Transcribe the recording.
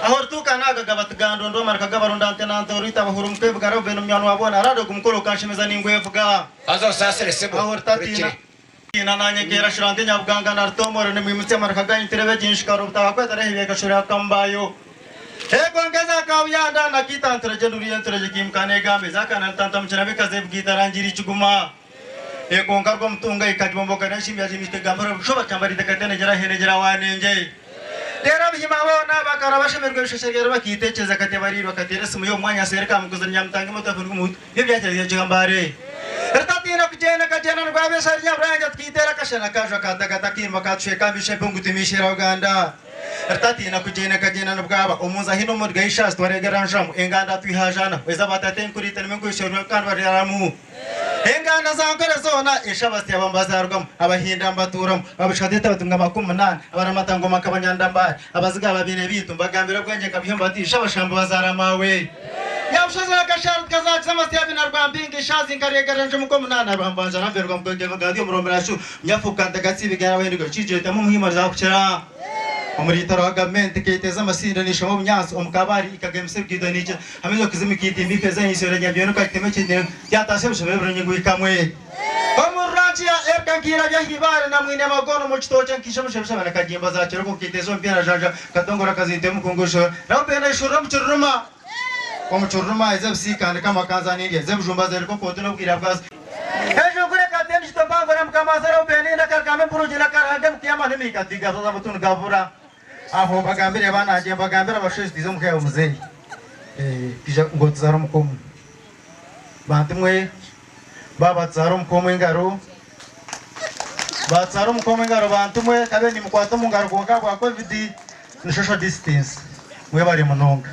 Aho orituuka naagagaba tigandondwa amaraka g'abarunda nte na nte oruita abahura omu kwevuga Reuben munywani wa boona Arade ogu mukoro okanshemeza ningwevuga. Haza osaasire sebo, Aho oritatiina nkurikire. Tiina naanye nkeerashura nti Nyabuganga na Rutoomore nimwimutsye amaraka gaanyu turebe egi nshikara obutaka kwetara ehibi ekashoro ya Kambayo. Ego nkeza Kabuyanda na Kiita nturegye nduriye nturegye kiimuka neegamba eza Kana Rutantamukira bikaze ebigaita rangira ikiguma. Ego nkarwa omutunga ikagibomboka n'enshimbi yagiimika egamba Rwabushoba kyambariite katenegyera henegyera wanengye. Reero abahima boona bakara bashemererwa ebisheshe reero bakiitekyereza kati abariirwe akateera esimu y'omu mwanya aseereka aha muguzi Nyamutange emotoka ngu omuhutu N'ebyakyazire kigambare. Ritatiina kugyenda kagyenda nirwabeshari Nyaburanga tukiitera akashana kajwa katagata kairima katushweka amisho empungu tumiishira Uganda. Ritatiina kugyenda kagyenda nibwaba omunzu ahi n'omuri Gaishazi twareegerera Njamu enganda twihajana eza baatatenkuriitwe nimwo enkwishorwe kandi bariramu. Enganda za Nkore zoona eshabasi aba nibazaarwamu, Abahinda nibatuuramu, Abashikatete batunga 80, Abaramata ngoma nk'Abanyandambaare, Abaziga ababaire baitu mbagambira obwengye nkabiha mbati Ishe-abashamba bazaara maawe. Nyabushozi na Kashaaro tukazakiza amasya abina Rwampinga Ishaazi nkareegerera nje omuka omunaana Rwambanja Ramberwa Mukwege Gadi Omuromberashu Nyafuka Ntagatsi Bigara Wendigo Kigyetamu Omuhima Ruzakukira Omuri Itaro ha gavumenti eketeeza amasinde neishoma obunyaatsi omu Kabale ikagemesa ebigiido neija hamwe n'okuzimu ekaitimba ifeeza eisyo Nyabyenda okakitema ekindi kyataasya ebishobero ebirungi ngu ikamwe Omu Rurangi ya Erika nkairabya aha ibaare na mwine magono omu kitookye nkaisha omushabishabe na Kagimba za Kiroko nkaiteeza omupiira Janja Katongore akazinta emukunguusho Raubeni aishurira omu kiruruma omu kiruruma ez'ebisiika ndeka amakanza nindya ez'ebijumba zereka okooto n'obwira bwazo Enjungura ekata endijito mpango na mukama aza Raubeni ndakarugamba empurungi ndakarahanga emikuyama n'emiika tigazaza butunu gabura Aho mbagambire banangye mbagambire abashaija twize omuka yawe muzeeyi twija ngu otuzaare omuka omu Bantu mwe baaba batuzaara omuka omu engaro batuzaara omuka omu engaro bantu mwe kabe nimukwata omu ngaro kwonka ahabwa covid ni social distance mwebare munonga.